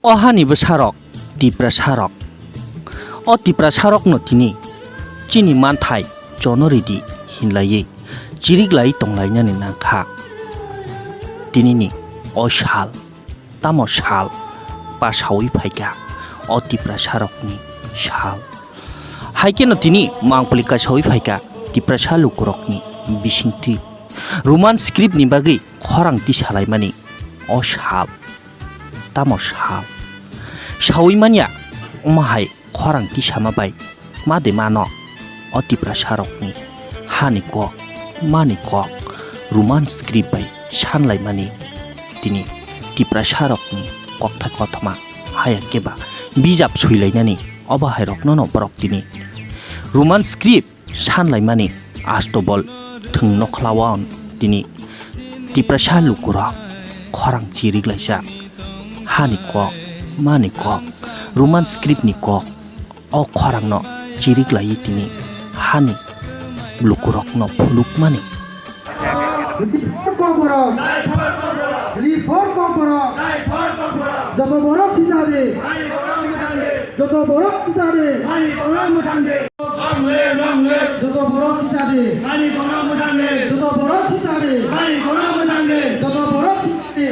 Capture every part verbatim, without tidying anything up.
O hani bwsarok, Tiprasarok. O Tiprasarokno tini chini manthai chono ridi hinlaiwi chiriklai tonglainani nangkha. Tinini o sal, tamo sal pasawi phaikha o Tiprasarokni sal. Haikheno tini mangpili kasawi phaikha Tiprasa lukurokni bisingtwi Roman script ni bagwi khorang tisalaimani o sal. Tamo sal. Sawi manya, omo hai khorang tisama bai ma de mano o Tiprasarokni hani kok, mani kok, Roman script bai sanlaimani tini Tiprasarokni kokthai kothoma haya keba bijap suilainani obo hai rokno no borok tini Roman script sanlaimani astobol thwng nokhlawan tini Tiprasa lukurok khorang chiriklaijak hani kok, mani kok, Roman script ni kok, o khorangno chiriklaiwi tini hani lukurokno phunukmani. Reform kokborok. Reform kokborok. Joto borok sisa de. Joto borok sisa de. Joto borok sisa de. Joto borok sisa de. Joto borok sisa de.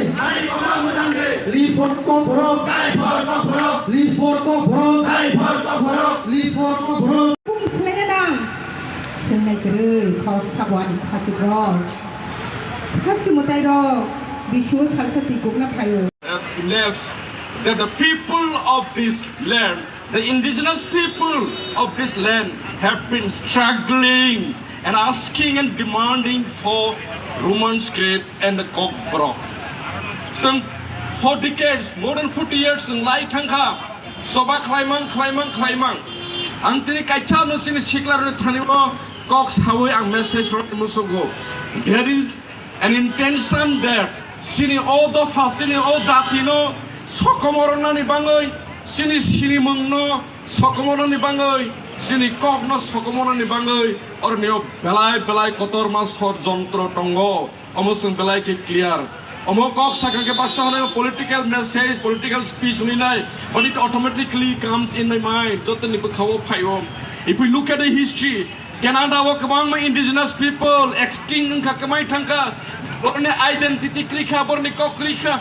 Reform kokborok. Reform kokborok. Reform kokborok. Bung swlaina nang. Swngnai kwrwi khorok sabo ani khachukrok. Kharchi mwtairok bisio salsa tikukna phaio. Have left that the people of this land, the indigenous people of this land have been struggling and asking and demanding for Roman script and the Kokborok. Some for decades, more than forty years in lai thangkha, soba khlaimang, khlaimang, khlaimang. Ang tini kaisa no sini sikla rwni thani o kok sawi ang message rwni musugo. There is an intention that chini o dopha, chini o jati no sokomornani bangwi, chini sinimung no sokomornani bangwi, chini kok no sokomornani bangwi, orni o belai belai kotorma sor jontro tongo. Omo chwng belai khe clear. Omo kok sakha khe baksa hwnwi political message, political speech hwnwi nai, but it automatically comes in my mind. Jotoni bwkhao phaio. If we look at the history, Canada o kwbangma indigenous people extinct wngkha, kwmai thangkha, boroni identity kwrwikha, boroni kok kwrwikha.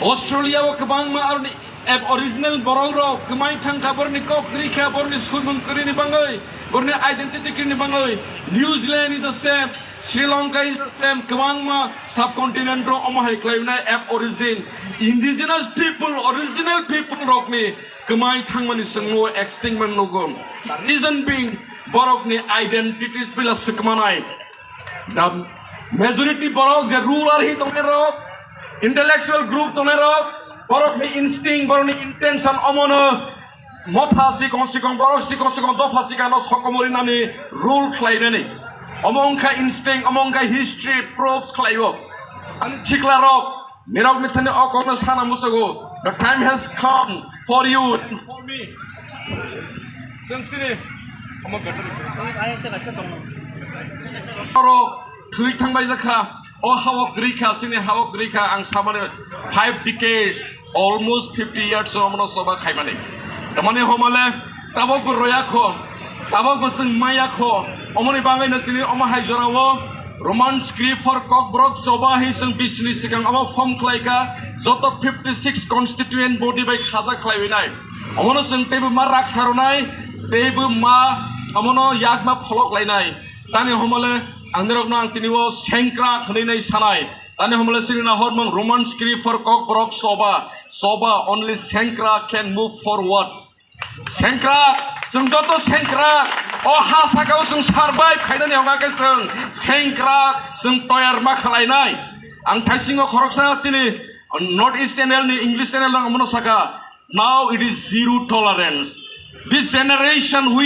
Australia o kwbangma aroni ab-, original borok rok kwmai thangkha, boroni kok kwrwikha, boroni swimung kwrwini bangwi, boroni identity kwrwini bangwi. New Zealand is the same, Sri Lanka is the same, kwbangma subcontinent rok omo hai khlainai ab-, origin, indigenous people, original people rokni kwmai thangmani chwngno extinct man nugo. Reason being, borokni identity pila swkmanai. The majority borok je ruler hi tongnai rok, intellectual group tongnai rok, borokni instinct, borokni intention omono motha sikong sikong, borok sikong sikong, dopha sikang no sokomori nani rule khlainani. Omo wngkha instinct, omo wngkha history proves khlaio. Ani sikla rok, nirok ni thani o kokno sana musugo. The time has come for you and for me. Chwng sini, omo better. Oro thwi thangbai jakha, o hao kwrwi kha, sini hao kwrwi kha, ang samani five decades, almost fifty years omono soba khaimani. Tamani homale, tabok bo roya kho, tabok bo chwng maya kho, omoni bagwi no chini omo hai jorao Roman script for Kokborok choba hi chwng bisni sikang omo form khlai kha, joto fifty six constituent body bai khaja khlaiwi nai. Omono chwng teibo ma rak sarunai, teibo ma omono yakma pholok lainai. Tani homole ang nirokno ang tini o sengkrak hwnwi nai sanai. Tani homole sini na hormang Roman script for Kokborok choba. Choba, only sengkrak can move forward. Sengkrak, chwng joto sengkrak. O ha sakao chwng sarbai phainani hwnga khe chwng sengkrak, chwng toyar ma khlainai. Ang thaisingo khoroksa chini North East channel ni English channel rok mono saka, "Now it is zero tolerance. This generation will